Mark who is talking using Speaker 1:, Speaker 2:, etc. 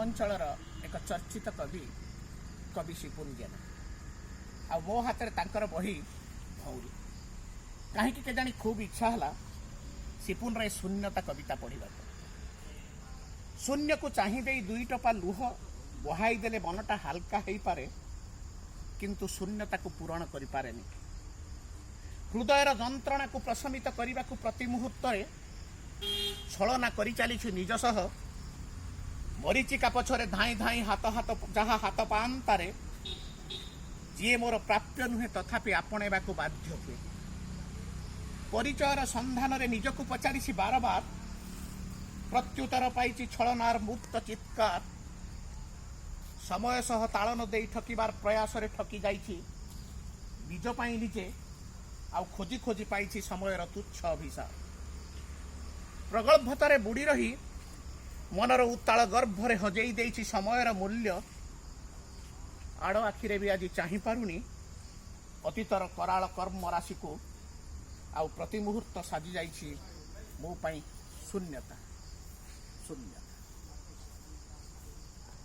Speaker 1: ଅଞ୍ଚଳର ଏକ ଚର୍ଚ୍ଚିତ କବି, କବି ସିପୁନ ଜେନା। ଆଉ ମୋ ହାତରେ ତାଙ୍କର ବହି ଭଉଁରୀ। କାହିଁକି କେଜାଣି ଖୁବ୍ ଇଚ୍ଛା ହେଲା ସିପୁନର ଏ ଶୂନ୍ୟତା କବିତା ପଢ଼ିବାକୁ। ଶୂନ୍ୟକୁ ଚାହିଁ ଦେଇ ଦୁଇ ଟୋପା ଲୁହ ବହାଇ ଦେଲେ ମନଟା ହାଲକା ହେଇପାରେ, କିନ୍ତୁ ଶୂନ୍ୟତାକୁ ପୂରଣ କରିପାରେନି। ହୃଦୟର ଯନ୍ତ୍ରଣାକୁ ପ୍ରଶମିତ କରିବାକୁ ପ୍ରତି ମୁହୂର୍ତ୍ତରେ ଛଳନା କରିଚାଲିଛି ନିଜ ସହ। ମରିଚିକା ପଛରେ ଧାଇଁ ଧାଇଁ ହାତ ହାତ ଯାହା ହାତ ପାଆନ୍ତାରେ, ଯିଏ ମୋର ପ୍ରାପ୍ୟ ନୁହେଁ ତଥାପି ଆପଣେଇବାକୁ ବାଧ୍ୟ ହୁଏ। ପରିଚୟର ସନ୍ଧାନରେ ନିଜକୁ ପଚାରିଛି ବାରବାର, ପ୍ରତ୍ୟୁତ୍ତର ପାଇଛି ଛଳନାର ମୁକ୍ତ ଚିତ୍କାର। ସମୟ ସହ ତାଳ ନ ଦେଇ ଠକିବାର ପ୍ରୟାସରେ ଠକି ଯାଇଛି ନିଜ ପାଇଁ ନିଜେ, ଆଉ ଖୋଜି ଖୋଜି ପାଇଛି ସମୟର ତୁଚ୍ଛ ଅଭିଶାପ। ପ୍ରଗଳ୍ଭତାରେ ବୁଡ଼ି ରହି ମନର ଉତ୍ତାଳ ଗର୍ଭରେ ହଜେଇ ଦେଇଛି ସମୟର ମୂଲ୍ୟ। ଆଡ଼ ଆଖିରେ ବି ଆଜି ଚାହିଁ ପାରୁନି ଅତୀତର କରାଳ କର୍ମ ରାଶିକୁ। ଆଉ ପ୍ରତି ମୁହୂର୍ତ୍ତ ସାଜି ଯାଇଛି ମୋ ପାଇଁ ଶୂନ୍ୟତା, ଶୂନ୍ୟତା।